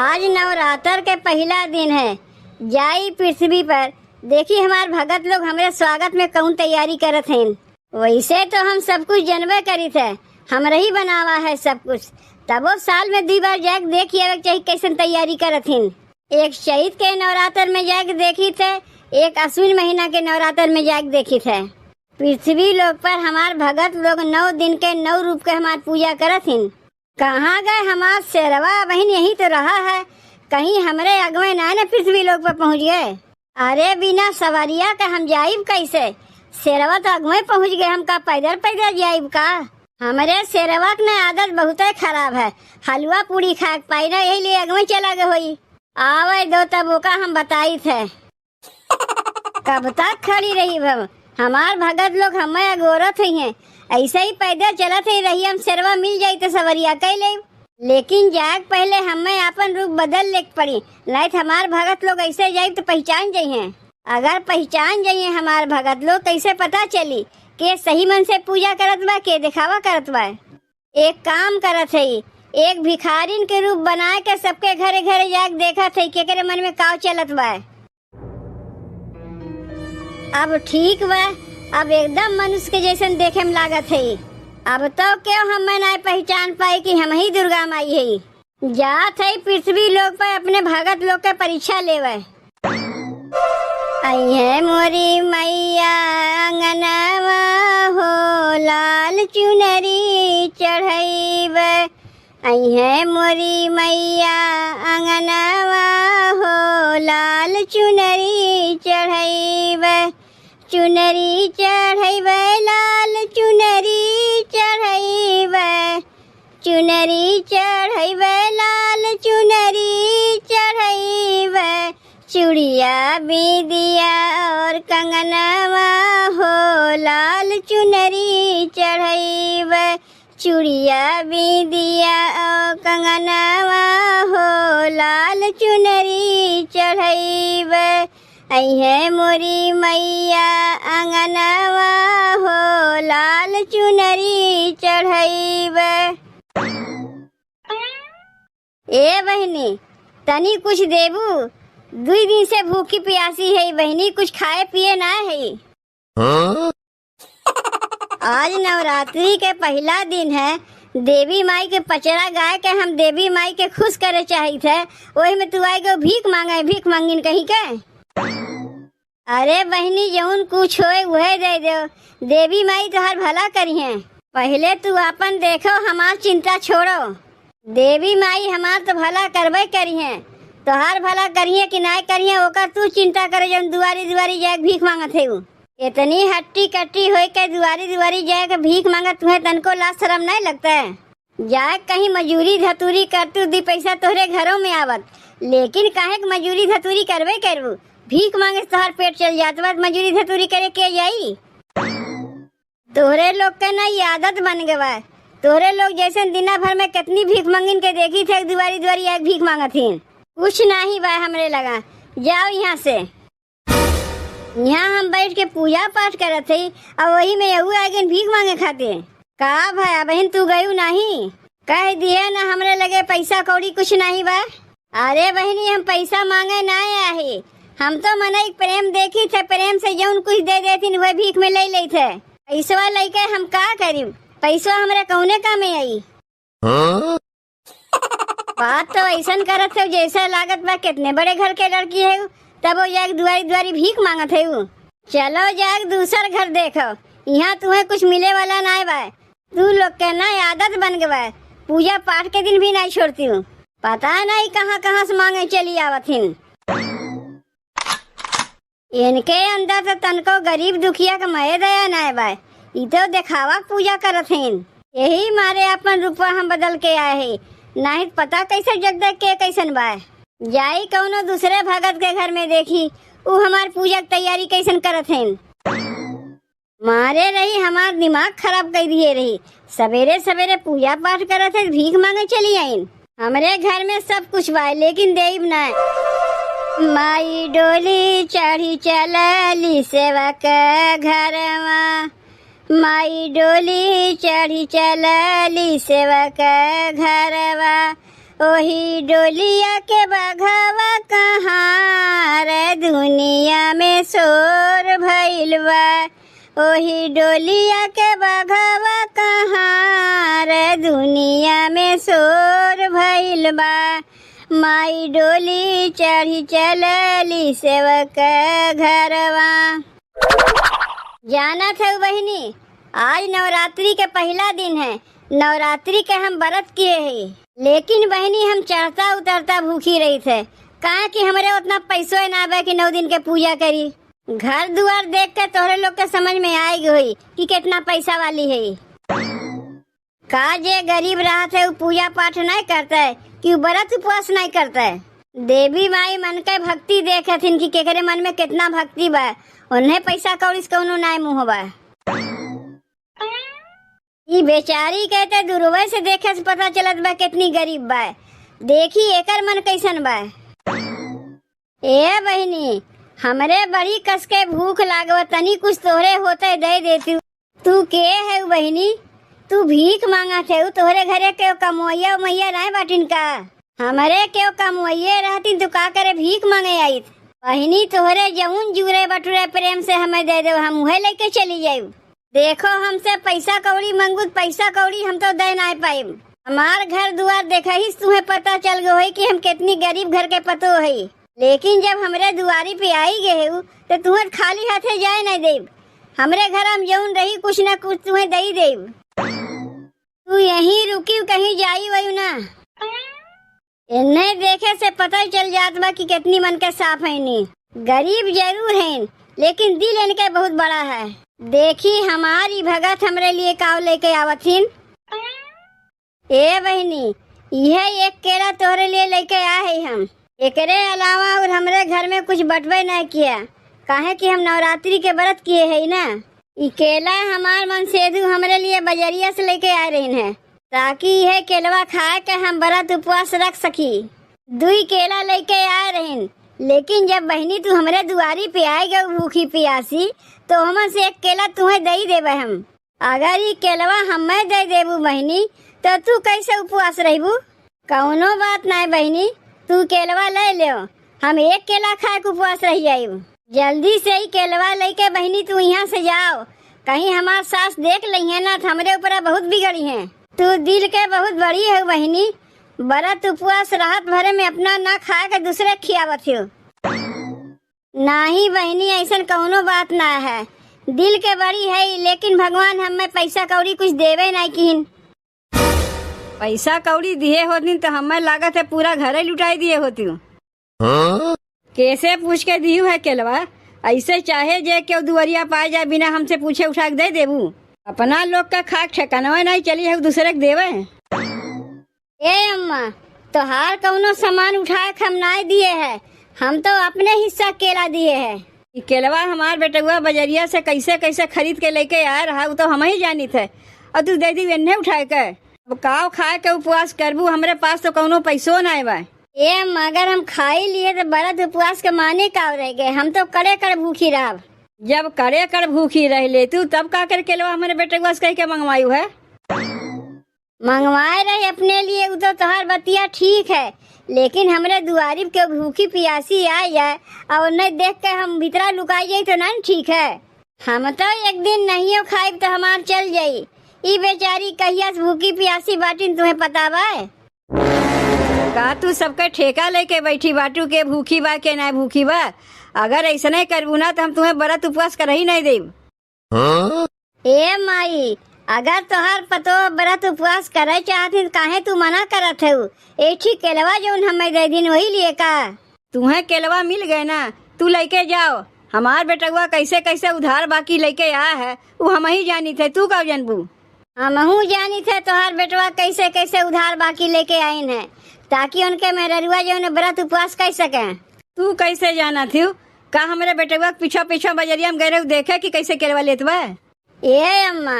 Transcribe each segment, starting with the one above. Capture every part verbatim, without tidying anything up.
आज नवरात्र के पहिला दिन है। जाई पृथ्वी पर, देखी हमार भगत लोग हमरे स्वागत में कौन तैयारी करत हैं। वैसे तो हम सब कुछ जनबे करी थे, हमरे ही बनावा है सब कुछ, तबो साल में दुई बार जाके देखी आवे के चाही कैसन तैयारी करत हैं। एक चैत के नवरात्र में जाके देखी थे, एक अश्विन महीना के नवरात्र में जाके देखी थे। पृथ्वी लोक पर हमार भगत लोग नौ दिन के नौ रूप के हमार पूजा करत हिन। कहाँ गए हमार शेरवा? बहिन यहीं तो रहा है, कहीं हमरे अगवे ना न पृथ्वी लोक पर पहुँच गए। अरे बिना सवरिया के हम जाइब कैसे? शेरवा तो अगवे पहुँच गए, हम का पैदल पैदल जाइब का? हमरे शेरवा के न आदत बहुते खराब है, हलवा पूड़ी खाए के पाई ना, यही लिए अगवे चला गए होई। आवे दो तब ओका हम बताई थे। कब तक खड़ी रही हम? हमार भगत लोग हमें अगोरत ही हैं। ऐसे ही पैदल चलत ही रही, हम शेरवा मिल जाई तो सवरिया कह ले। लेकिन जाए के पहले हमें आपन रूप बदल ले के पड़ी, नहीं तो हमार भगत लोग ऐसे जाई तो पहचान जाई हैं। अगर पहचान जाई हैं हमार भगत लोग, कैसे पता चली के सही मन से पूजा करत बा, के दिखावा करत बा। एक काम करत है, एक भिखारिन के रूप बनाए के सबके घरे घरे जाके देखत है, केकरे मन में काव चलत बा। अब ठीक बा, अब एकदम मनुष्य के जैसन देखे में लागत है। अब तो केहू हमें नाय पहचान पाई कि हम ही दुर्गा माई है। जात है पृथ्वी लोक पर अपने भगत लोग के परीक्षा लेवे। अइहे मोरी मैया अंगनवा हो, लाल चुनरी चढ़ैबे। अइहे मोरी मैया अंगनवा हो, लाल चुनरी चढ़ैबे। चुनरी चढ़ैबे, लाल चुनरी चढ़ैबे। चुनरी चढ़ैबे, लाल चुनरी चढ़ैबे। चूड़िया, बिंदिया और कंगनवा हो, लाल चुनरी चढ़ैबे। चूड़िया, बिंदिया और कंगनवा हो, लाल चुनरी चढ़ैबे। अइहे मोरी मैया अंगनवा हो, लाल चुनरी चढ़ैबे। ए बहिनी, तनी कुछ देबू? दुई दिन से भूखी प्यासी है बहिनी, कुछ खाए पिए ना है। हाँ? आज नवरात्रि के पहिला दिन है, देवी माई के पचरा गाए के हम देवी माई के खुश करे चाहित है, ओही में तू आए गो भीख मांगे, भीख मांगिन कहीं के। अरे बहिनी, जौन कुछ होए उहे दे देउ, देवी माई तोहार भला करिहें। पहिले तू आपन देखो, हमार चिंता छोड़ो। देवी माई हमार तो भला करबे करिहें, तोहार भला करिहें कि नाय करिहें, ओकर तू चिंता करे, जौन दुआरी दुआरी जाए के भीख मांगत है उ। इतनी हट्टी कट्टी होए के दुआरी दुआरी जाए के भीख मांगत, तुहें तनको लाज शरम नाय लगता है? जाए कहीं मजूरी धतूरी कर, तू दी पैसा तोहरे घरों में आवत, लेकिन काहे के मजूरी धतूरी करबे करबू? भीख मांगे से तोहार पेट चल जात बा, मजूरी धतूरी करे के जाई? तोहरे लोग के ना ये आदत बन गवा है। तोहरे लोग जैसन दिना भर में कितनी भीख मंगिन के देखी थे, दुआरी दुआरी आके भीख मांगत हिन। कुछ नाही बा हमरे लगा, जाओ यहाँ से। यहाँ हम बैठ के पूजा पाठ करत हई, और वही में यहू आ गइन भीख मांगे खातिर। का भया बहिन, तू गयू नाही? कह दिए ना, हमरे लगे पैसा कौड़ी कुछ नाही बा। अरे बहिनी, हम पैसा मांगे ना आए ही, हम तो मनई प्रेम देखी थे, प्रेम से जौन कुछ दे देथिन वह भीख में ले ले थे। पैसवा लेके हम का करी, पैसवा हमरे कौने कामे आई? हाँ? बात तो ऐसन करत हो जैसे लागत बा कितने बड़े घर के लड़की है, तब वो जाके दुआरी दुआरी भीख मांगत है। चलो जाके दूसर घर देखो, यहाँ तुम्हें कुछ मिले वाला ना बा। तू लोग के ना आदत बन गवा, पूजा पाठ के दिन भी नहीं छोड़ती हूँ। पता नहीं कहाँ कहाँ से मांगे चली आवत हिन। इनके अंदर तो तनको गरीब दुखिया के मये दया नाय बा। ई तो देखावा के पूजा करत हिन। यही मारे अपन रूपवा हम बदल के आए ही, नाहीं त पता कैसे जग देख के कैसन बा। जाई कौनो दूसरे भगत के घर में देखी, ऊ हमार पूजा के तैयारी कैसन करत हिन। मारे रही, हमार दिमाग खराब कर दिए रही। सवेरे सवेरे पूजा पाठ करत है, भीख मांगे चली आइन। हमरे घर में सब कुछ बा, लेकिन देब ना। माई डोली चढ़ी चलली सेवक घरवा, माई डोली चढ़ी चलली सेवक घरवा, ओही डोलिया के बघवा कहाँ रे दुनिया में शोर भइल बा। ओही डोलिया के बघवा कहाँ रे दुनिया में शोर भइल बा। माई डोली चढ़ी चलली सेवक घरवा। जानत हउ बहिनी, आज नवरात्रि के पहिला दिन है। नवरात्रि के हम बरत किहे हई, लेकिन बहिनी हम चढ़ता उतरता भूखी रहित है, काहे कि हमरे ओतना पैसो ना बा कि नौ दिन के पूजा करी। घर दुआर देख के तोहरे लोग के समझ में आइ गइ होई कि केतना पैसा वाली है। का जे गरीब रहत है उ पूजा पाठ नाहीं करत है कि उ बरत उपवास नाहीं करत है? देवी माई मन के भक्ति देखत हिन कि केकरे मन में केतना भक्ति बा, उन्हें पैसा कौड़ी से कौनो नाहीं मुँह बा। ई बेचारी के ते दूरवे से देखे से पता चलत बा केतनी गरीब बा। देखी एकर मन कइसन बा। ए बहिनी, हमरे बड़ी कस के भूख लागत, तनी कुछ तोहरे होते दे देती। तू के हउ बहिनी? तू भीख माँगत हउ, तोहरे घरे केव कमवइया उमवइया नाहीं बाटिन का? हमरे केव कमवइये रहतिन तू का करे भीख माँगे आइत? बहिनी तोहरे जउन जुरे बटुरे प्रेम से हमें दे देउ, हम उहे लइके चली जाइब। देखो, हमसे पैसा कौड़ी मंगू त पैसा कौड़ी हम तो दे नाहीं पाइब। हमार घर दुआर देखहिस तुहें पता चल गो होई कि हम केतनी गरीब घर के पतोह हई, लेकिन जब हमरे दुआरी पे आइ गए हउ त तुहें खाली हाथे जाए नाहीं देब। हमरे घर हम जउन रही कुछ न कुछ तुहें दइ देब। तू यहीं रुकी, कहीं जाई वयू ना। इन्हें देखे से पता ही चल जात बा कि केतनी मन के साफ हइनी। गरीब जरूर हइन, लेकिन दिल इनके बहुत बड़ा है। देखी हमार ई भगत हमरे लिए काव लइके आवत हिन। ए बहिनी, इहे एक केला तोहरे लिए लइके आ है हम। एकरे अलावा और हमरे घर में कुछ बटबे नाहीं किया, काहे कि हम नवरात्रि के बरत किहे हई ना। ई केला हमार मनसेधु हमरे लिए बजरिया से लइके आए रहिन है, ताकि इहे केलवा खाए के हम बरत उपवास रख सकी। दुई केला लइके आए रहिन, लेकिन जब बहिनी तू हमरे दुआरी पे आइ गउ भूखी पियासी, तो हमन से एक केला तुहें दइ देबे हम। अगर ई केलवा हमें दे देबू बहिनी, तो तू कइसे उपवास रहबू? कउनो बात नाहीं बहिनी, तू केलवा ले लेव, हम एक केला खाए के उपवास रहि जाइब। जल्दी से ई केलवा लइके बहिनी तू इहाँ से जाव, कहीं हमार सास देख लइहें ना त हमरे ऊपरा बहुत बिगड़िहें। तू दिल के बहुत बड़ी हउ बहिनी, बरत उपवास रहत भरे में अपना ना खाए के दूसरे खियावत हउ। नाहीं बहिनी, अइसन कउनो बात ना है। दिल के बड़ी हई, लेकिन भगवान हमें पैसा कौड़ी कुछ देवे नाहीं किहिन। पैसा कौड़ी दिहे होतिन त हमें लागत है पूरा घरे लुटाई दिहे होतिउ। हाँ? केसे पूछ के दिहू है केलवा? अइसे चाहे जे केहू दुअरिया पाए जाए, बिना हमसे पूछे उठा के दे देबू? अपना लोग का खाए के ठेकानवा नाहीं चली है, दूसरे के देवे। ए अम्मा, तोहार कउनो सामान उठाए के हम नाय दिए है, हम तो अपने हिस्सा केला दिए है। ई केलवा हमार बेटउआ बजरिया से कइसे कइसे खरीद के लइके आए रहा, उ तो हमहीं जानित है, अउर तू दे दी एन्हे उठाए के। अब काव खाए के उपवास करबू, हमरे पास तो कउनो पइसो नाय बा। ए अम्मा, अगर हम खाई लिए तो बरत उपवास के माने काव रह गए, हम तो कड़े कड़ भूखी रहब। जब कड़े कड़ भूखी रह लेतू, तब का कर केलवा हमरे बेटउआ से कह के मंगवायु है? मंगवाए रहे अपने लिए, उ तो तोहार बतिया ठीक है, लेकिन हमरे दुआरी पे केहू भूखी पियासी आ जाए अउर उन्हें देख के हम भीतरा लुकाई जाई तो ना न ठीक है। हम तो एक दिन नहियो खाइब तो हमार चल जाई। ई बेचारी कहिया से भूखी पियासी बाटिन तुहें पता बा? का तू सबके ठेका लेके बैठी बाटू के भूखी बा के ना भूखी बा? अगर अइसने करबू ना तो हम तुहें बरत उपवास करही नाहीं देब। हाँ? ए माई, अगर तोहार पतोह बरत उपवास करे चाहत ही, काहे तू मना करत हऊ? ए ठी केलवा जउन हमें दे दिन, वही लिए का? तुहें केलवा मिल गए ना, तू लइके जाव। हमार बेटउआ कइसे कइसे उधार बाकी लइके आए है, उ हमहीं जानित है, तू का जनबू? हमहूँ जानित है तोहार बेटवा कइसे कइसे उधार बाकी लइके आइन है, ताकि उनके मेहररुआ जउन बरत उपवास कइ सके। तू कइसे जानत हिउ? का हमरे बेटवा के पीछा पीछा बजरिया में गए रहू देखे कि कइसे केलवा लेत बा? ए अम्मा,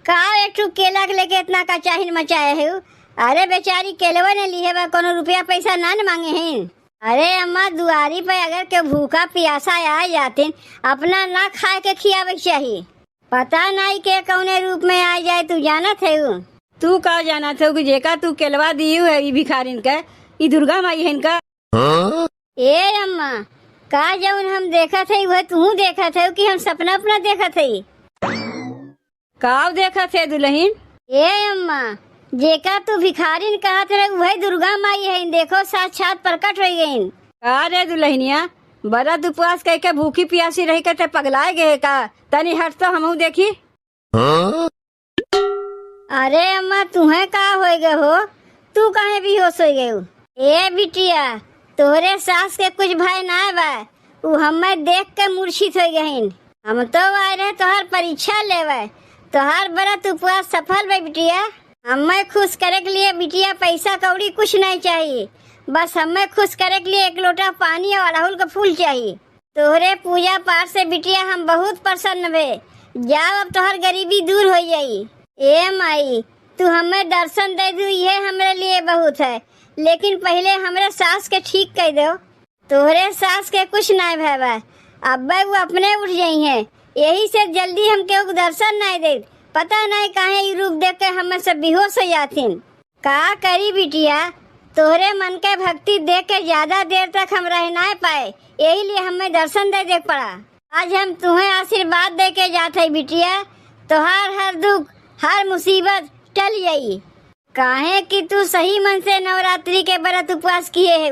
का एक ठू केला के लेके इतना का चाहिन मचाए हिउ? अरे बेचारी केलवा ने लिहे बा, कउनो रुपया पइसा ना न माँगे हिन। अरे अम्मा, दुआरी पे अगर केहू भूखा पियासा आ जातिन, अपना ना खाए के खियावे के चाही। पता नाहीं के कउने रूप में आ जाए, तू जानत है उ? तू का जानत हो कि जेका तू केलवा दियू है ई भिखारिन के, ई दुर्गा माई है इनका? ए अम्मा, का जौन हम देखत है वह तू देखत है कि हम सपना अपना देखत है? काव देखत है दुलहिन? ए अम्मा, जेका तू भिखारिन कहत रहे वह दुर्गा माई है, देखो साक्षात प्रकट हो गईन। का रे दुलहिनिया, बरत उपवास कइके भूखी पियासी रही के ते पगलाए गए का? तनी हट तो हमहू देखी। अरे अम्मा, तुहे का होय गए हो? तू काहे बेहोश हो गए हो? ए बिटिया, तोहरे सास के कुछ भय ना बा, उ हमें देख के मूर्छित हो गईन। हम तो आए रहे तोहार परीक्षा लेवे। तोहार बरत उपवास सफल बा बिटिया। हमें खुश करे के लिए बिटिया पैसा कौड़ी कुछ नहीं चाहिए, बस हमें खुश करे के लिए एक लोटा पानी और अड़हुल का फूल चाहिए। तोहरे पूजा पाठ से बिटिया हम बहुत प्रसन्न बे। जाओ, अब तोहर गरीबी दूर हो जाई। ए माई, तू हमें दर्शन दे दू, ये हमरे लिए बहुत है, लेकिन पहले हमरे सास के ठीक कर दो। तोहरे सास के कुछ नाय भय बा, अब्बे वो अपने उठ जाई हैं, यही से जल्दी हम केहू के दर्शन नाय दे। पता नाय काहे ई रूप देख के हमें सब बेहोश हो जाथिन। का करी बिटिया, तोहरे मन के भक्ति देख के ज्यादा देर तक हम रह नाय पाए, यही लिए हमें दर्शन दे दे पड़ा। आज हम तुम्हें आशीर्वाद दे के जात है बिटिया, तोहार हर दुख, हर मुसीबत टल जाई, काहे कि तू सही मन से नवरात्रि के व्रत उपवास किए है।